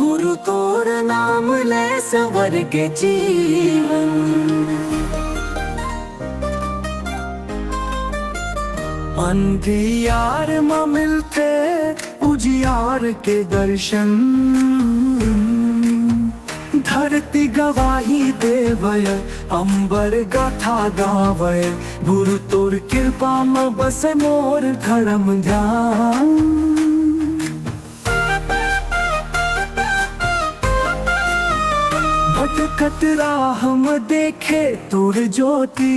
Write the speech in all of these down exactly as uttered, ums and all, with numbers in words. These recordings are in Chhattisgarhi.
गुरु तोर नाम ले संवर गे जीवन। अंधियार म मिलथे उजियार के दर्शन। धरती गवाही देवय, अंबर गाथा गावय। गुरु तोर कृपा म बसे मोर धर्म ध्यान। भटकत राह म देखे तोर ज्योति,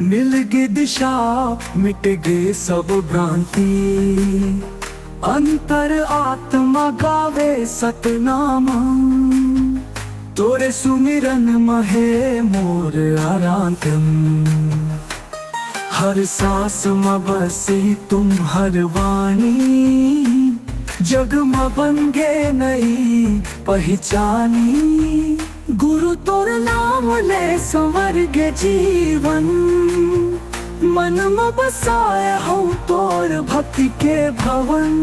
मिल गे दिशा, मिट गे सब भ्रांति। अंतर आत्मा गावे सतनाम, तोरे सुमिरन म हे मोर आराधन। हर सांस म बसे तुम्हर वाणी, जग म बन गे नई पहिचानी। गुरु तोर नाम ले संवर गे जीवन, मन म बसाय हूँ तोर भक्ति के भवन।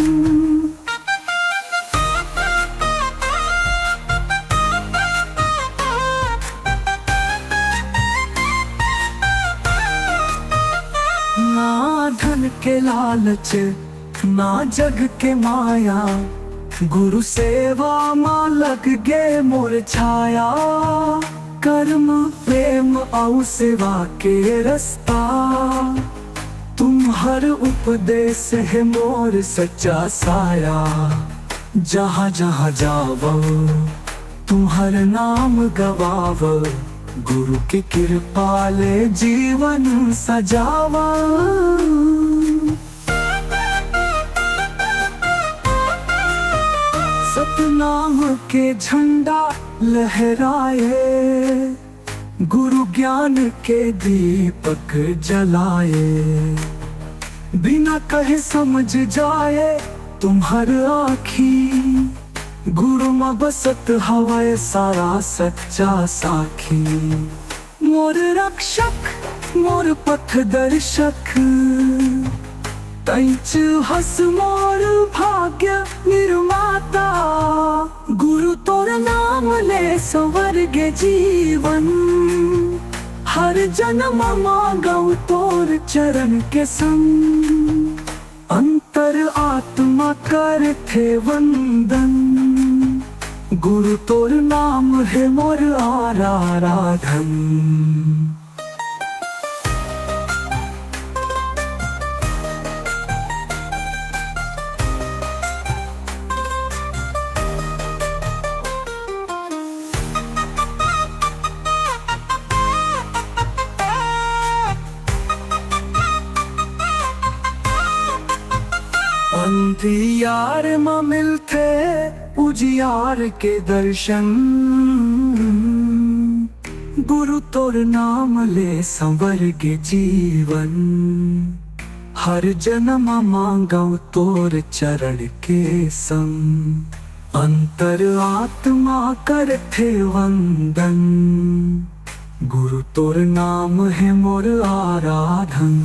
ना धन के लालच, ना जग के माया, गुरु सेवा म लग गे मोर छाया। कर्म, प्रेम अउ सेवा के रस्ता, तुम्हर उपदेश हे मोर सच्चा साया। जहाँ जहाँ जावव, तुम्हर नाम गवावव, गुरु के कृपा ले जीवन सजावव। सतनाम के झंडा लहराए, गुरु ज्ञान के दीपक जलाए। बिना कहे समझ जाए तुम्हर आँखी, गुरु म बसत हवय सारा सच्चा साखी। मोर रक्षक, मोर पथ दर्शक, तैंच हस मोर भाग्य निर्माता। गुरु तोर नाम ले संवर गे जीवन, हर जन्म मांगव तोर चरण के संग। अंतर आत्मा करथे वंदन, गुरु तोर नाम हे मोर आराधन। अंधियार म मिलथे उजियार के दर्शन, गुरु तोर नाम ले संवर गे जीवन। हर जन्म मांगव तोर चरण के संग, अंतर आत्मा करथे वंदन। गुरु तोर नाम हे मोर आराधन।